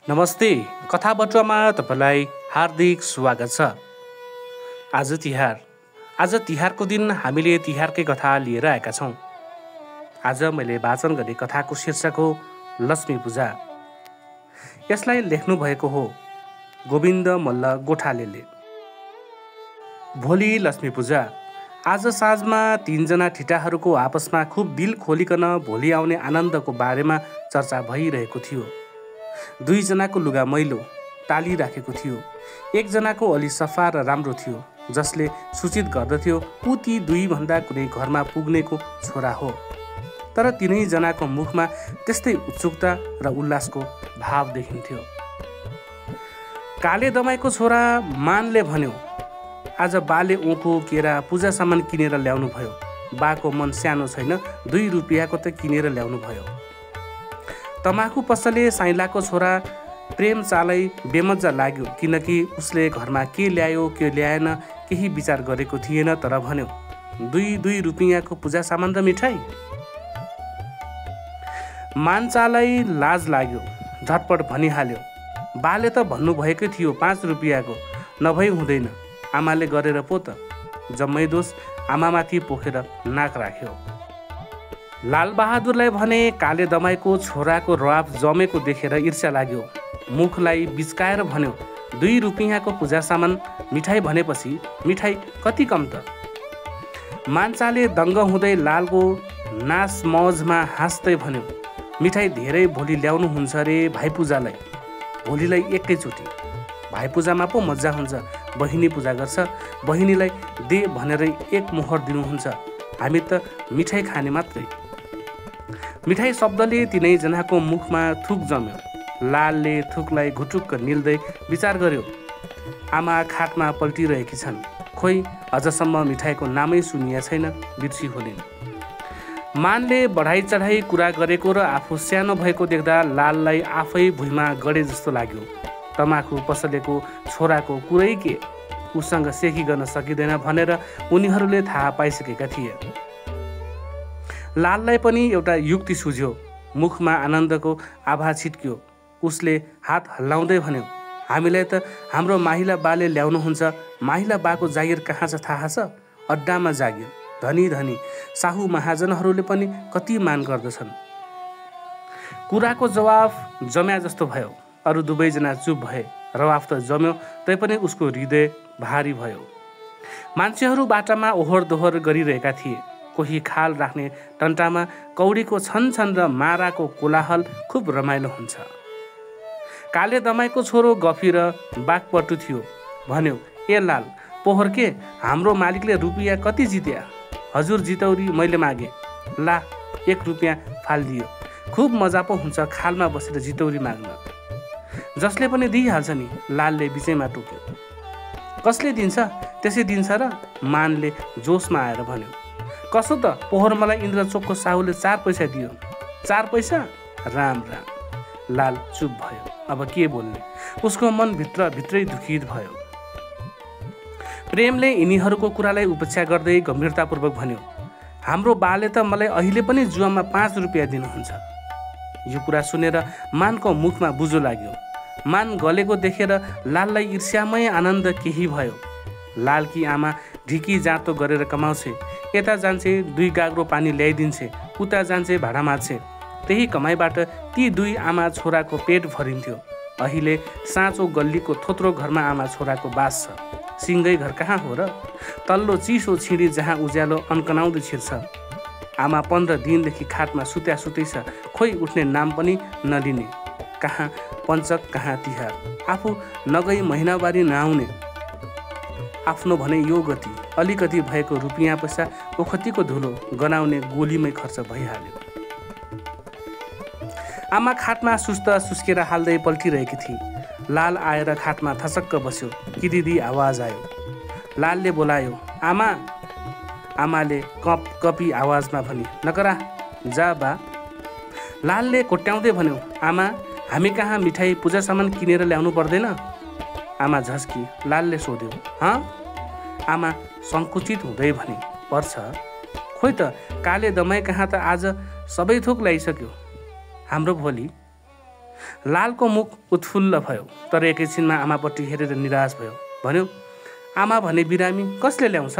नमस्ते। कथा बटुवामा तपाईँलाई हार्दिक स्वागत छ। आज तिहारको दिन हामीले तिहारकै कथा लिएर आएका छौँ। आज मैले वाचन गर्ने कथाको शीर्षक हो लक्ष्मी पूजा। यसलाई लेख्नु भएको हो गोविन्द मल्ल गोठालेले। भोलि लक्ष्मी पूजा। आज साँझमा तीनजना ठिटाहरूको आपसमा खुब दिल खोलिकन भोलि आउने आनन्दको बारेमा चर्चा भइरहेको थियो। दुईजनाको लुगा मैलो टालिराखेको थियो। एकजनाको अलि सफा र राम्रो थियो, जसले सूचित गर्दथ्यो ऊ ती दुईभन्दा कुनै घरमा पुग्नेको छोरा हो। तर तिनैजनाको मुखमा त्यस्तै उत्सुकता र उल्लासको भाव देखिन्थ्यो। काले दमाईको छोरा मानले भन्यो, आज बाले ऊँको केरा पूजा सामान किनेर ल्याउनु भयो। बाको मन सानो छैन, 2 रुपियाँको त किनेर ल्याउनु भयो। तमाखु पसले साइलाको छोरा प्रेम चालै बेमज्जा लाग्यो, किनकि उसले घरमा के ल्यायो के ल्याएन केही विचार गरेको थिएन। तर भन्यो, 2 रुपियाँको पूजा सामान र मिठाई। मानचालाई लाज लाग्यो, झटपट भनिहाल्यो, बाले त भन्नुभएकै थियो 5 रुपियाँको, नभई हुँदैन। आमाले गरेर पो त। जम्मै दोष आमामाथि पोखेर नाक राख्यो। लालबहादुरलाई भने काले दमाईको छोराको रवाफ जमेको देखेर ईर्ष्या लाग्यो। मुखलाई बिचकाएर भन्यो, 2 रुपियाँको पूजा सामान मिठाई भनेपछि मिठाई कति कम त। मान्छाले दङ्ग हुँदै लालको नास मौजमा हाँस्दै भन्यो, मिठाई धेरै भोलि ल्याउनुहुन्छ रे भाइपूजालाई। भोलिलाई एकैचोटि। भाइपूजामा पो मजा हुन्छ। बहिनी पूजा गर्छ, बहिनीलाई दे भनेर 1 मोहर दिनुहुन्छ। हामी त मिठाई खाने मात्रै। मिठाई शब्दले तिनैजनाको मुखमा थुक जम्यो। लालले थुकलाई घुटुक्क निल्दै विचार गर्यो, आमा खाटमा पल्टिरहेकी छन्। खोइ अझसम्म मिठाईको नामै सुनिया छैन, बिर्सी होलिन्। मानले बढाई चढाई कुरा गरेको र आफू सानो भएको देख्दा लाललाई आफै भुइँमा गडे जस्तो लाग्यो। तमाखु पसलेको छोराको कुरै के, उसँग सेखी गर्न सकिँदैन भनेर उनीहरूले थाहा पाइसकेका थिए। लाललाई पनि एउटा युक्ति सुझ्यो। मुखमा आनन्दको आभा छिट्क्यो। उसले हात हल्लाउँदै भन्यो, हामीलाई त हाम्रो माहिला बाले ल्याउनुहुन्छ। माहिला बाको जागिर कहाँ छ थाहा छ? अड्डामा जागिर। धनी धनी साहु महाजनहरूले पनि कति मान गर्दछन्। कुराको जवाफ जम्या जस्तो भयो। अरू दुवैजना चुप भए। रवाफ त जम्यो, तैपनि उसको हृदय भारी भयो। मान्छेहरू बाटामा ओहोर दोहोर गरिरहेका थिए। कोही खाल राख्ने टन्टामा कौडीको छनछन र माराको कोलाहल खुब रमाइलो हुन्छ। काले दमाईको छोरो गफी र बाघपटु थियो। भन्यो, ए लाल, पोहोर के हाम्रो मालिकले रुपियाँ कति जित्या? हजुर जितौरी मैले मागे। ला 1 रुपियाँ फालिदियो। खुब मजा पो हुन्छ खालमा बसेर जितौरी माग्न। जसले पनि दिइहाल्छ नि। लालले बिचैमा टोक्यो। कसले दिन्छ? त्यसै दिन्छ र? मानले जोसमा आएर भन्यो, कसो त पोहोर मलाई इन्द्रचोकको साहुले 4 पैसा दियो। 4 पैसा? राम राम। लाल चुप भयो। अब के बोल्ने? उसको मन भित्रै दुखित भयो। प्रेमले यिनीहरूको कुरालाई उपेक्षा गर्दै गम्भीरतापूर्वक भन्यो, हाम्रो बाले त मलाई अहिले पनि जुवामा 5 रुपियाँ दिनुहुन्छ। यो कुरा सुनेर मानको मुखमा बुझो लाग्यो। मान गलेको देखेर लाललाई ईर्ष्यामय आनन्द केही भयो। लालकी आमा ढिकी जाँतो गरेर कमाउँछे। यता जान्छे 2 गाग्रो पानी ल्याइदिन्छे, उता जान्छे भाडा मार्छे। त्यही कमाइबाट ती 2 आमा छोराको पेट भरिन्थ्यो। अहिले साँचो गल्लीको थोत्रो घरमा आमा छोराको बास छ। सिङ्गै घर कहाँ हो र? तल्लो चिसो छिडी जहाँ उज्यालो अन्कनाउँदै छिर्छ। आमा 15 दिनदेखि खाटमा सुत्या छ। खोइ उठ्ने नाम पनि नलिने। कहाँ पञ्चक कहाँ तिहार। आफू नगई महिनावारी नआउने। आफ्नो भने यो गति। अलिकति भएको रुपियाँ पैसा ओखतीको धुलो गनाउने गोलीमै खर्च भइहाल्यो। आमा खाटमा सुस्त सुस्केर हाल्दै पल्टिरहेकी थिए। लाल आएर खाटमा थसक्क बस्यो। किदिदी आवाज आयो। लालले बोलायो, आमा। आमाले कपी आवाजमा भनी, नकरा जा बा। लालले कोट्याउँदै भन्यो, आमा, हामी कहाँ मिठाई पूजा सामान किनेर ल्याउनु पर्दैन? आमा झस्की। लालले सोध्यो, हँ? आमा सङ्कुचित हुँदै भने, पर्छ। खोइ त काले दमाई कहाँ त आज सबै थोक ल्याइसक्यो। हाम्रो भोलि लालको मुख उत्फुल्ल भयो, तर एकैछिनमा आमापट्टि हेरेर निराश भयो। भन्यो, आमा भने बिरामी कसले ल्याउँछ?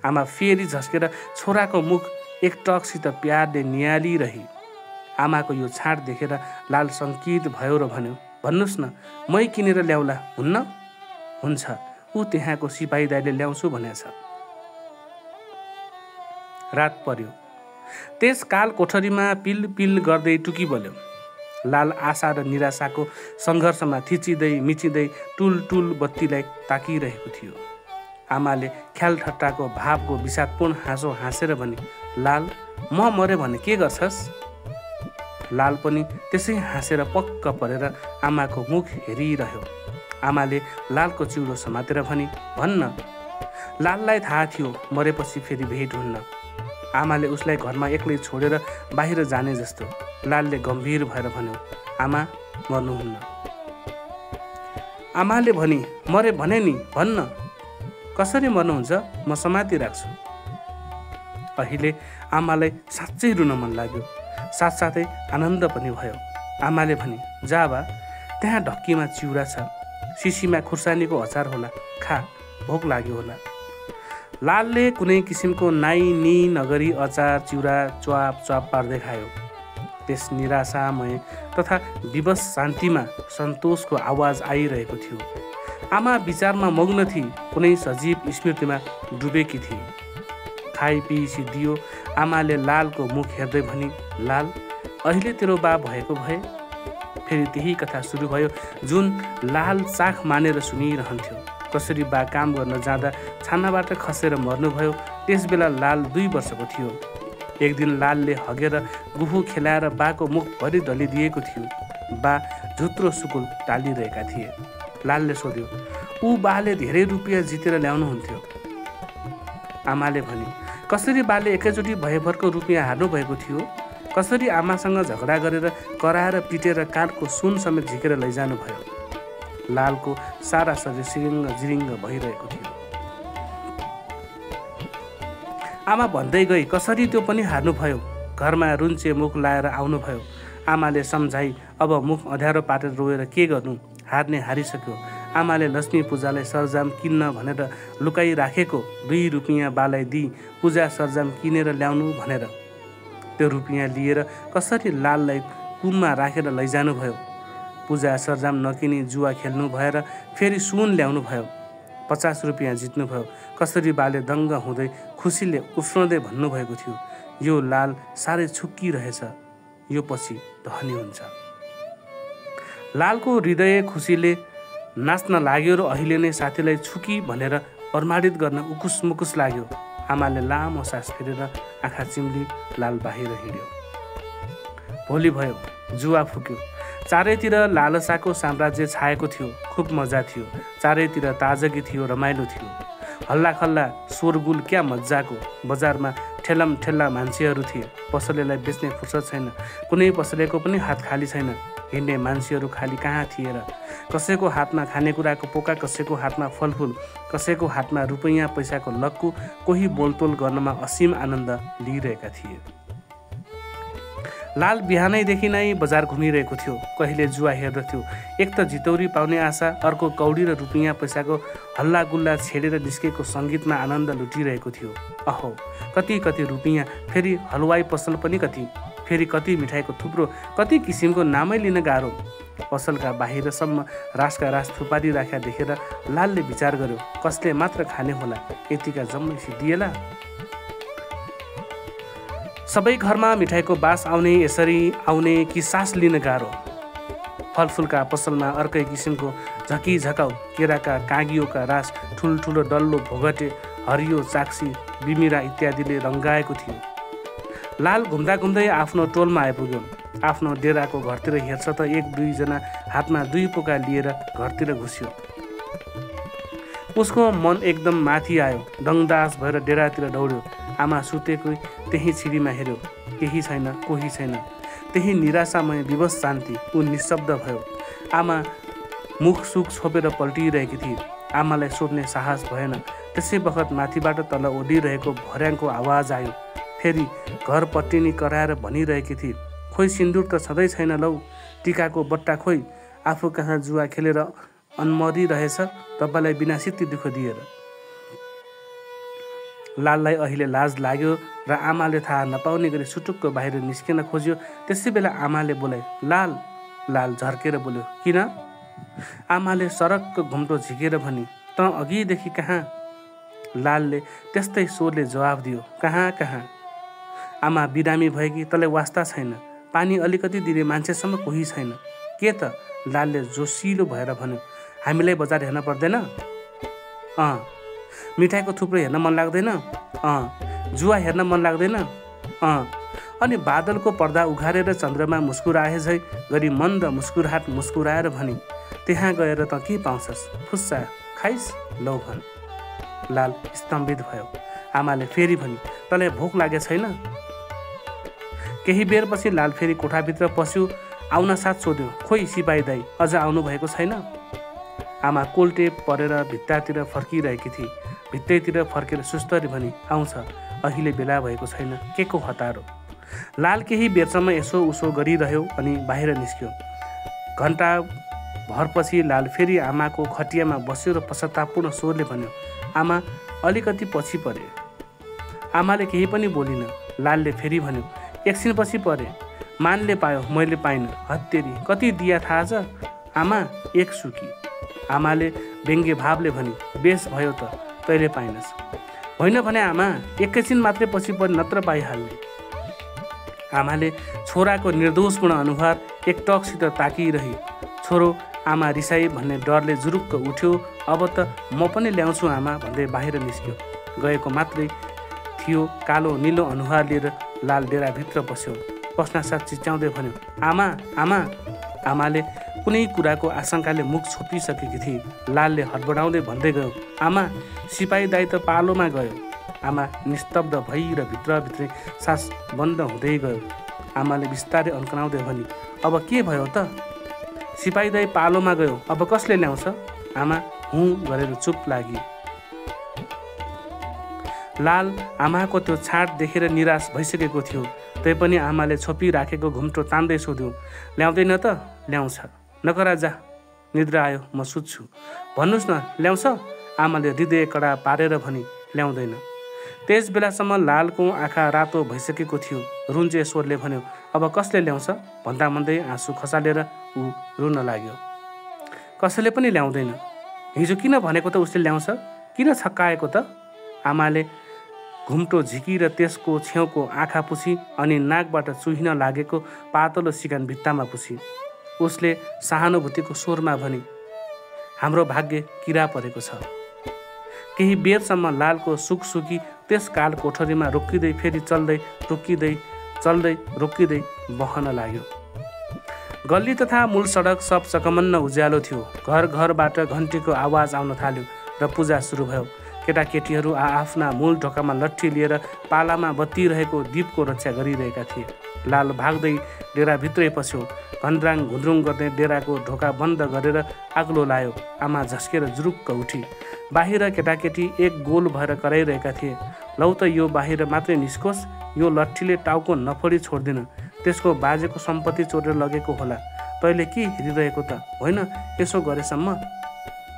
आमा फेरि झस्केर छोराको मुख एकटकसित प्यारले निहालिरही। आमाको यो छाड देखेर लाल सङ्कित भयो र भन्यो, भन्नुहोस् न, मै किनेर ल्याउला हुन्न? हुन्छ, ऊ त्यहाँको सिपाही दाइले ल्याउँछु भनेछ। रात पर्यो। त्यस काल कोठरीमा पिल पिल गर्दै टुकी बल्यो। लाल आशा र निराशाको सङ्घर्षमा थिचिँदै मिचिँदै टुल टुल बत्तीलाई ताकिरहेको थियो। आमाले ख्याल ठट्टाको भावको विषादपूर्ण हाँसो हाँसेर भने, लाल, म मरे भने के गर्छस्? लाल पनि त्यसै हाँसेर पक्क परेर आमाको मुख हेरिरह्यो। आमाले लालको चिउरो समातेर भनी, भन्न। लाललाई थाहा थियो मरेपछि फेरि भेट हुन्न। आमाले उसलाई घरमा एक्लै छोडेर बाहिर जाने जस्तो। लालले गम्भीर भएर भन्यो, आमा, मर्नुहुन्न। आमाले भनी, मरे भने नि, भन्न। कसरी मर्नुहुन्छ? म समाति राख्छु। अहिले आमालाई साँच्चै रुन मन लाग्यो, साथसाथै आनन्द पनि भयो। आमाले भनी, जा बा, त्यहाँ ढक्कीमा चिउरा छ, सिसीमा खुर्सानीको अचार होला, खा, भोक लाग्यो होला। लालले कुनै किसिमको नाइ नि नगरी अचार चिउरा च्वाप च्वाप पार्दै खायो। त्यस निराशामय तथा विवश शान्तिमा सन्तोषको आवाज आइरहेको थियो। आमा विचारमा मग्न थिए, कुनै सजीव स्मृतिमा डुबेकी थिए। खाइ पिई सिद्धियो। आमाले लालको मुख हेर्दै भनी, लाल, अहिले तेरो बा भएको भए? फेरि त्यही कथा सुरु भयो जुन लाल चाख मानेर सुनिरहन्थ्यो। कसरी बा काम गर्न जाँदा छानाबाट खसेर मर्नुभयो। त्यसबेला लाल 2 वर्षको थियो। एक दिन लालले हगेर गुहु खेलाएर बाको मुखभरि दलिदिएको थियो। बा झुत्रो सुकुल टालिरहेका थिए। लालले सोध्यो, ऊ बाले धेरै रुपियाँ जितेर ल्याउनुहुन्थ्यो? आमाले भनी, कसरी बाले एकैचोटि भयभरको रुपियाँ हार्नु भएको थियो? कसरी आमासँग झगडा गरेर कराएर पिटेर काठको सुन समेत झिकेर लैजानु भयो? लालको सारा शरीर सिरिङ्ग जिरिङ्ग भइरहेको थियो। आमा भन्दै गई, कसरी त्यो पनि हार्नुभयो? घरमा रुन्चे मुख लाएर आउनुभयो। आमाले सम्झाई, अब मुख अँध्यारो पारेर रोएर के गर्नु? हार्ने हारिसक्यो। आमाले लक्ष्मी पूजालाई सरजाम किन्न भनेर लुकाइ राखेको 2 रुपियाँ बालाई दिई पूजा सरजाम किनेर ल्याउनु भनेर। त्यो रुपियाँ लिएर कसरी लाललाई कुममा राखेर लैजानुभयो। पूजा सरजाम नकिनी जुवा खेल्नु भएर फेरि सुन ल्याउनु भयो। 50 रुपियाँ जित्नुभयो। कसरी बाले दङ्ग हुँदै खुसीले उफ्रँदै भन्नुभएको थियो, यो लाल साह्रै छुक्की रहेछ, यो पछि धनी हुन्छ। लालको हृदय खुसीले नाच्न लाग्यो र अहिले नै साथीलाई छुकी भनेर प्रमाणित गर्न उकुस मुकुस लाग्यो। आमाले लामो सास फेरेर आँखा चिम्ली लाल बाहिर हिँड्यो। भोलि भयो, जुवा फुक्यो। चारैतिर लालसाको साम्राज्य छाएको थियो। खुब मजा थियो। चारैतिर ताजगी थियो, रमाइलो थियो। हल्ला खल्ला शोरगुल क्या मजाको। बजारमा ठेलम ठेल्ला मान्छेहरू थिए। पसलेलाई बेच्ने फुर्सद छैन। कुनै पसलेको पनि हात खाली छैन। हिँड्ने मान्छेहरू खाली कहाँ थिए र? कसैको हातमा खानेकुराको पोका, कसैको हातमा फलफुल, कसैको हातमा रुपैयाँ पैसाको लक्कु। कोही बोलतोल गर्नमा असीम आनन्द लिइरहेका थिए। लाल बिहानैदेखि नै बजार घुमिरहेको थियो। कहिले जुवा हेर्दथ्यो। एक त जितौरी पाउने आशा, अर्को कौडी र रुपियाँ पैसाको हल्लागुल्ला छेडेर निस्केको सङ्गीतमा आनन्द लुटिरहेको थियो। अहो, कति कति रुपियाँ, फेरि हलवाई पसल पनि कति, फेरि कति मिठाईको थुप्रो, कति किसिमको नामै लिन गाह्रो। पसलका बाहिरसम्म रासका रास थुपारी राख्या देखेर लालले विचार गर्यो, कसले मात्र खाने होला, यतिका जम्मै सिद्धिएला। सबै घरमा मिठाईको बास आउने, यसरी आउने कि सास लिन गाह्रो। फलफुलका पसलमा अर्कै किसिमको झकी झकाउ, केराका काँगियोका रास, ठुल्ठुलो डल्लो भोगटे, हरियो चाक्सी, बिमिरा इत्यादिले रङ्गाएको थियो। लाल घुम्दा घुम्दै आफ्नो टोलमा आइपुग्यो। आफ्नो डेराको घरतिर हेर्छ त 1-2 जना हातमा 2 पोका लिएर घरतिर घुस्यो। उसको मन एकदम माथि आयो। दङदास भएर डेरातिर दौड्यो। आमा सुतेको त्यही छिडीमा हेऱ्यो। केही छैन, कोही छैन। त्यही निराशामय विवश शान्ति। ऊ निशब्द भयो। आमा मुख सुख छोपेर पल्टिरहेकी थिए। आमालाई सोध्ने साहस भएन। त्यसै बखत माथिबाट तल ओडिरहेको भर्याङको आवाज आयो। फेरि घर पट्टिनी कराएर भनिरहेकी थिए, खोइ सिन्दुर त छँदै छैन लौ। टिकाको बट्टा खोइ आफू कहाँ जुवा खेलेर अनमरी रहेछ तपाईँलाई बिना सित्ती दुःख दिएर। लाललाई अहिले लाज लाग्यो र आमाले थाहा नपाउने गरी सुटुक्क बाहिर निस्किन खोज्यो। त्यसै बेला आमाले बोलाए, लाल। लाल झर्केर बोल्यो, किन? आमाले सरक्क घुम्टो झिकेर भनी, त अघिदेखि कहाँ? लालले त्यस्तै स्वरले जवाफ दियो, कहाँ कहाँ? आमा बिरामी भएकी, तँलाई वास्ता छैन। पानी अलिकति दिने मान्छेसम्म कोही छैन। के त? लालले जोसिलो भएर भन्यो, हामीलाई बजार हेर्न पर्दैन? मिठाईको थुप्रो हेर्न मन लाग्दैन? जुवा हेर्न मन लाग्दैन? अनि बादलको पर्दा उघारेर चन्द्रमा मुस्कुराए झै गरी मन्द मुस्कुराहट मुस्कुराएर भनी, त्यहाँ गएर त के पाउँछस्? फुस्सा खाइस्? लौ भन। लाल स्तम्भित भयो। आमाले फेरि भनी, तँलाई भोक लागे छैन? केही बेरपछि लाल फेरि कोठाभित्र पस्यो। आउन साथ सोध्यो, खोइ सिपाही दाई अझ आउनु भएको छैन? आमा कोल्टे परेर भित्तातिर फर्किरहेकी थिए। भित्तैतिर फर्केर सुस्तरी भनी, आउँछ, अहिले बेला भएको छैन, के को हतारो। लाल केही बेरसम्म यसो उसो गरिरह्यो अनि बाहिर निस्क्यो। घन्टा भरपछि लाल फेरि आमाको खटियामा बस्यो र पश्चातापूर्ण स्वरले भन्यो, आमा अलिकति पछि परे। आमाले केही पनि बोलिन। लालले फेरि भन्यो, एकछिनपछि परे। मानले पायो, मैले पाइनँ। हत्तेरी, कति दिया थाहा छ? आमा एक सुकी। आमाले व्यङ्ग्य भावले भनी, बेस भयो त, तैँले पाइनस्। होइन भने आमा, एकैछिन मात्रै पछि पनि नत्र पाइहाल्ने। आमाले छोराको निर्दोषपूर्ण अनुहार एकटकसित ताकिरही। छोरो आमा रिसाई भन्ने डरले जुरुक्क उठ्यो। अब त म पनि ल्याउँछु आमा भन्दै बाहिर निस्क्यो। गएको मात्रै थियो। कालो निलो अनुहार लिएर लाल डेराभित्र बस्यो। पस्नासाथ चिच्याउँदै भन्यो, आमा आमा। आमाले कुनै कुराको आशंकाले मुख छोपिसकेकी थिए। लालले हडबडाउँदै भन्दै गयो, आमा सिपाही दाइ त पालोमा गयो। आमा निस्तब्ध भई र भित्रभित्रै सास बन्द हुँदै गयो। आमाले बिस्तारै अन्कनाउँदै भनी, अब के भयो त? सिपाही दाइ पालोमा गयो, अब कसले ल्याउँछ? आमा हुँ गरेर चुप लागि। लाल आमाको त्यो छाट देखेर निराश भइसकेको थियो। तैपनि आमाले छोपिराखेको घुम्टो तान्दै सोध्यो, ल्याउँदैन त? ल्याउँछ। नकरा जा, निद्रा आयो, म सुत्छु। भन्नुहोस् न, ल्याउँछ? आमाले हृदय कडा पारेर भनी, ल्याउँदैन। त्यस बेलासम्म लालको आँखा रातो भइसकेको थियो। रुन्चे स्वरले भन्यो, अब कसले ल्याउँछ? भन्दा भन्दै आँसु खसालेर ऊ रुन लाग्यो। कसैले पनि ल्याउँदैन। हिजो किन भनेको त उसले ल्याउँछ? किन छक्काएको त? आमाले घुम्टो झिकी र त्यसको छेउको आँखा पुछी अनि नाकबाट चुहिन लागेको पातलो सिकान भित्तामा पुछी। उसले सहानुभूतिको स्वरमा भनी, हाम्रो भाग्य किरा परेको छ। केही बेरसम्म लालको सुकसुकी त्यस काल कोठरीमा रोकिँदै फेरि चल्दै रोकिँदै चल्दै रोकिँदै बहन लाग्यो। गल्ली तथा मूल सडक सब चकमन्न उज्यालो थियो। घर घरबाट घन्टीको आवाज आउन थाल्यो र पूजा सुरु भयो। केटाकेटीहरू आफ्ना मूल ढोकामा लट्ठी लिएर पालामा बत्तिरहेको दीपको रक्षा गरिरहेका थिए। लाल भाग्दै डेराभित्रै पस्यो। घन्द्राङ घुन्द्रुङ गर्दै डेराको ढोका बन्द गरेर आग्लो लायो। आमा झस्केर जुरुक्क उठी। बाहिर केटाकेटी एक गोल भएर कराइरहेका थिए। लौ त यो बाहिर मात्रै निस्कोस्, यो लट्ठीले टाउको नफोडी छोड्दिन। त्यसको बाजेको सम्पत्ति चोरेर लगेको होला। तैँले के हेरिरहेको त? होइन यसो गरेसम्म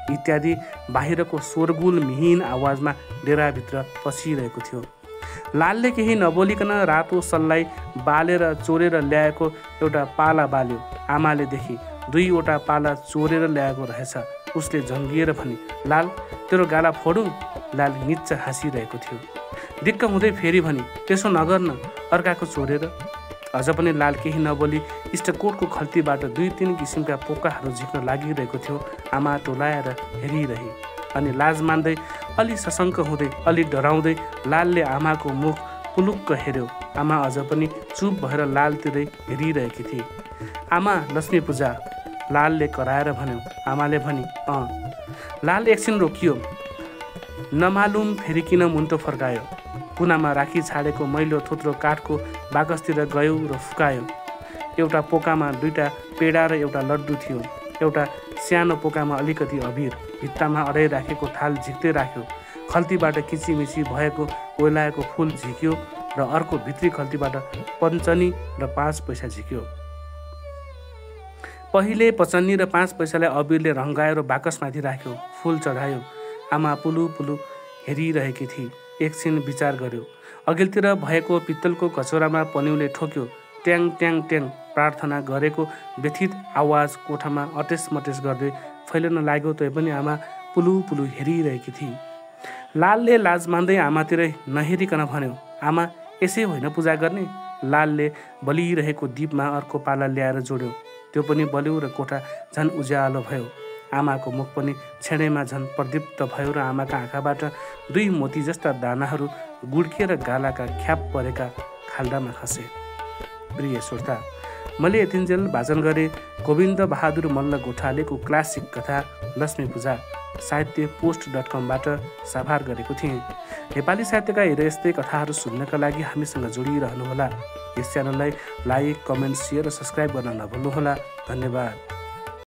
इत्यादि बाहिरको शोरगुल मिहिन आवाजमा डेराभित्र पसिरहेको थियो। लालले केही नबोलिकन रातो सल्लाई बालेर चोरेर ल्याएको एउटा पाला बाल्यो। आमाले देखि 2वटा पाला चोरेर ल्याएको रहेछ। उसले झन्गिएर भनी, लाल तेरो गाला फोडौँ? लाल निच्च हाँसिरहेको थियो। दिक्क हुँदै फेरि भनी, त्यसो नगर्न, अर्काको चोरेर। अझ पनि लाल केही नबोली इष्टकोटको खल्तीबाट 2-3 किसिमका पोकाहरू झिक्न लागिरहेको थियो। आमा टोलाएर हेरिरहे अनि लाज मान्दै अलि सशङ्क हुँदै अलि डराउँदै लालले आमाको मुख पुलुक्क हेऱ्यो। आमा अझ पनि चुप भएर लालतिरै हेरिरहेकी थिए। आमा लक्ष्मी पूजा, लालले कराएर भन्यो। आमाले भनी, लाल एकछिन रोकियो। नमालुम फेरि किन मुन्टो फर्कायो। कुनामा राखी छाडेको मैलो थोत्रो काठको बाकसतिर गयो र फुकायो। एउटा पोकामा 2टा पेडा र एउटा लड्डु थियो। एउटा सानो पोकामा अलिकति अबिर। भित्तामा अडाइराखेको थाल झिक्दै राख्यो। खल्तीबाट किचिमिची भएको ओइलाएको फुल झिक्यो र अर्को भित्री खल्तीबाट पञ्चनी र 5 पैसा झिक्यो। पहिले पचन्नी र 5 पैसालाई अबिरले रङ्गायो र बाकसमाथि राख्यो, फुल चढायो। आमा पुलु पुलु हेरिरहेकी थिए। एकछिन विचार गर्यो। अघिल्तिर भएको पित्तलको कचौरामा पन्युले ठोक्यो। ट्याङ ट्याङ ट्याङ प्रार्थना गरेको व्यथित आवाज कोठामा अटेस मटेस गर्दै फैलन लाग्यो। तै पनि आमा पुलु पुलु हेरिरहेकी थिए। लालले लाज मान्दै आमातिरै नहेरिकन भन्यो, आमा यसै होइन पूजा गर्ने? लालले बलिरहेको दीपमा अर्को पाला ल्याएर जोड्यो। त्यो पनि बल्यो र कोठा झन् उज्यालो भयो। आमाको मुख पनि क्षणैमा झन् प्रदीप्त भयो र आमाका आँखाबाट 2 मोती जस्ता दानाहरू गुड्किएर गालाका ख्याप परेका खाल्डामा खसे। प्रिय श्रोता, मैले यतिन्जेल वाचन गरेँ गोविन्द बहादुर मल्ल गोठालेको क्लासिक कथा लक्ष्मी पूजा साहित्य post.com बाट साभार गरेको थिएँ। नेपाली साहित्यका यस्तै कथाहरू सुन्नका लागि हामीसँग जोडिरहनुहोला। यस च्यानललाई लाइक, कमेन्ट, सेयर र सब्सक्राइब गर्न नभुल्नुहोला। धन्यवाद।